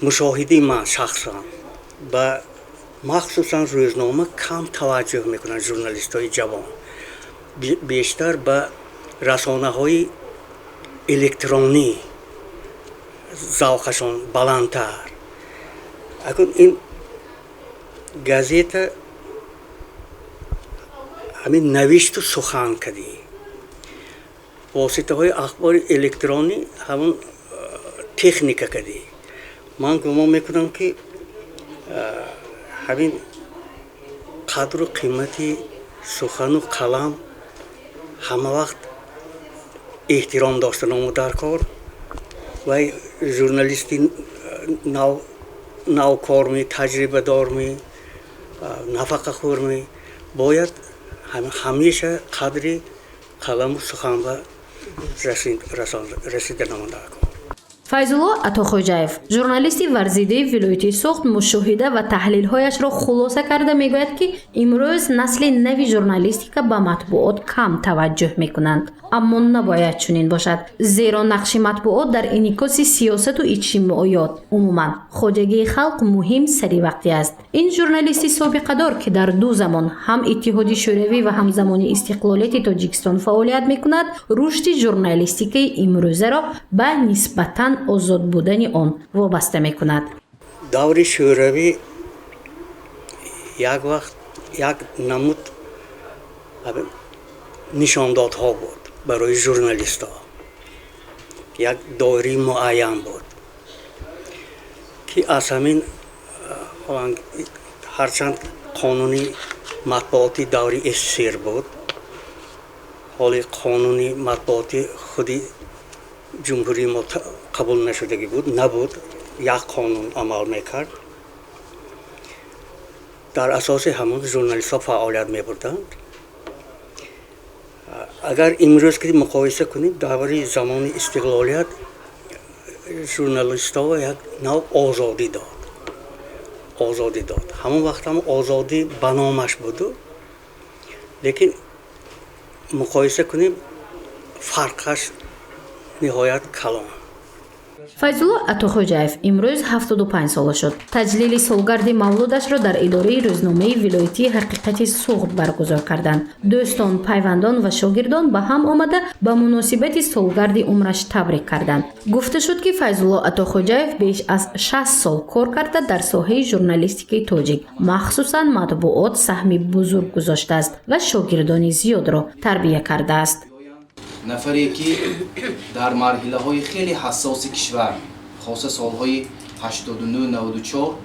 Мушоҳидаи ман шахсан, ба махсусан рӯзнома кам таваҷҷӯҳ мекунанд журналистҳои ҷавон, бештар ба расонаҳои электронӣ завқашон баландтар. Акун ин газета ҳамин навишту сухан кардӣ, воситаҳои ахбори электронӣ ҳамон техника кардӣ. Ман гумон мекунам, ки ҳамин қадру қимати сухану қалам ҳама вақт эҳтиром доштаному дар кор. Вай журналисти нав навкорми, таҷрибадорми, нафақахӯрми, бояд ҳамеша қадри қаламу сухан ба расида намонда кор. Файзулло Атохоҷаев, журналисти варзидаи вилояти Суғд, мушоҳида ва таҳлилҳояшро хулоса карда мегӯяд, ки имрӯз насли нави журналистика ба матбуот кам таваҷҷӯҳ мекунанд. Аммо набояд чунин бошад, зеро нақши матбуот дар инъикоси сиёсату иҷтимоиёт, умуман хоҷагии халқ муҳим, саривақтӣ аст. Ин журналисти собиқадор, ки дар ду замон, ҳам Иттиҳоди Шӯравӣ ва ҳам замони истиқлолияти Тоҷикистон фаъолият мекунад, рушди журналистикаи имрӯзаро ба нисбатан озод будани он вобаста мекунад. Даври Шӯравӣ як вақт як намуд нишондодҳо буд барои журналистҳо, як доираи муайян буд, ки аз ҳамин, ҳарчанд қонуни матбуоти даври СССР буд, ҳоли қонуни матбуоти худи ҷумҳурии мо қабул нашудагӣ буд, набуд, як қонун амал мекард. Дар асоси ҳамон журналистҳо фаъолият мебурданд. Агар имрӯз ки муқоиса кунем, даври замони истиқлолият журналистҳо як нав озодӣ дод, озодӣ дод. Ҳамон вақт ҳам озодӣ ба номаш буду, лекин муқоиса кунем, фарқаш ниҳоят калон. Файзулло Атохоҷаев имрӯз 75 сола шуд. Таҷлили солгарди мавлудашро дар идораи рӯзномаи вилоятии «Ҳақиқати Суғд» баргузор карданд. Дӯстон, пайвандон ва шогирдон ба ҳам омада, ба муносибати солгарди умраш табрик карданд. Гуфта шуд, ки Файзулло Атохоҷаев беш аз 60 сол кор карда, дар соҳаи журналистикаи тоҷик, махсусан матбуот, саҳми бузург гузоштааст ва шогирдони зиёдро тарбия кардааст. Нафаре ки дар марҳилаҳои хеле ҳассоси кишвар, хоса солҳои 89-94,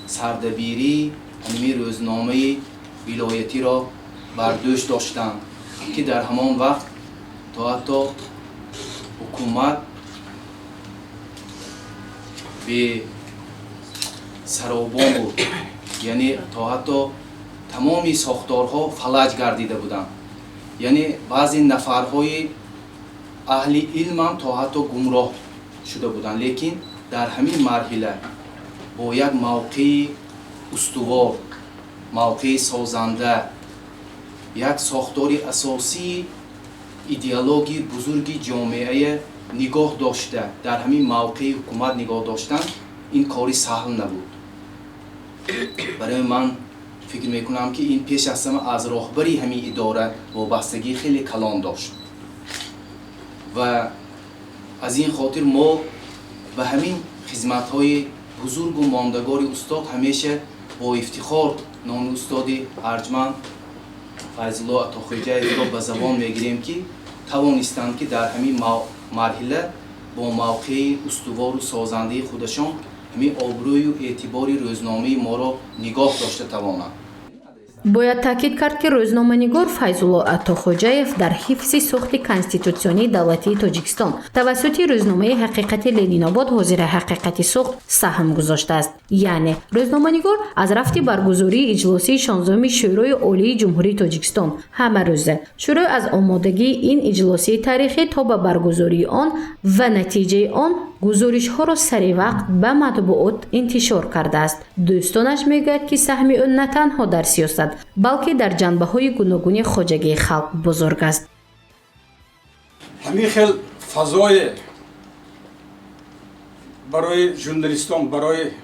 сардабирии ҳамин рӯзномаи вилоятиро бар дӯш доштанд, ки дар ҳамон вақт то ҳатто ҳукумат бе саробон буд, яъне то ҳатто тамоми сохторҳо фалаҷ гардида буданд, яъне баъзе нафарҳои аҳли илмам то ҳатто гумроҳ шуда буданд. Лекин дар ҳамин марҳила бо як мавқеи устувор, мавқеи созанда, як сохтори асосии идеологии бузурги ҷомеая нигоҳ дошта, дар ҳамин мавқеи ҳукумат нигоҳ доштан, ин кори саҳл набуд. Барои ман фикр мекунам, ки ин пеш аз ҳама аз роҳбари ҳамин идора вобастагии хеле калон дошт ва аз ин хотир мо ба ҳамин хизматҳои бузургу мондагори устод ҳамеша бо ифтихор номи устоди арҷманд Файзулло Атохоҷаевро ба забон мегирем, ки тавонистанд, ки дар ҳамин марҳила бо мавқеи устувору созандаи худашон ҳамин обрӯю эътибори рӯзномаи моро нигоҳ дошта тавонанд. Бояд таъкид кард, ки рӯзноманигор Файзулло Атохоҷаев дар ҳифзи сохти конститутсионии давлатии Тоҷикистон тавассути рӯзномаи «Ҳақиқати Ленинобод», ҳозира «Ҳақиқати Суғд», саҳм гузоштааст. Яъне рӯзноманигор аз рафти баргузории иҷлосии 16-уми Шӯрои Олии Ҷумҳурии Тоҷикистон ҳамарӯза, шурӯъ аз омодагии ин иҷлосии таърихӣ то ба баргузории он ва натиҷаи он, гузоришҳоро саривақт ба матбуот интишор кардааст. Дӯстонаш мегӯяд, ки саҳми ӯ на танҳо дар сиёсат, балки дар ҷанбаҳои гуногуни хоҷагии халқ бузург аст. Ҳамин хел фазое Барои журналистон, барои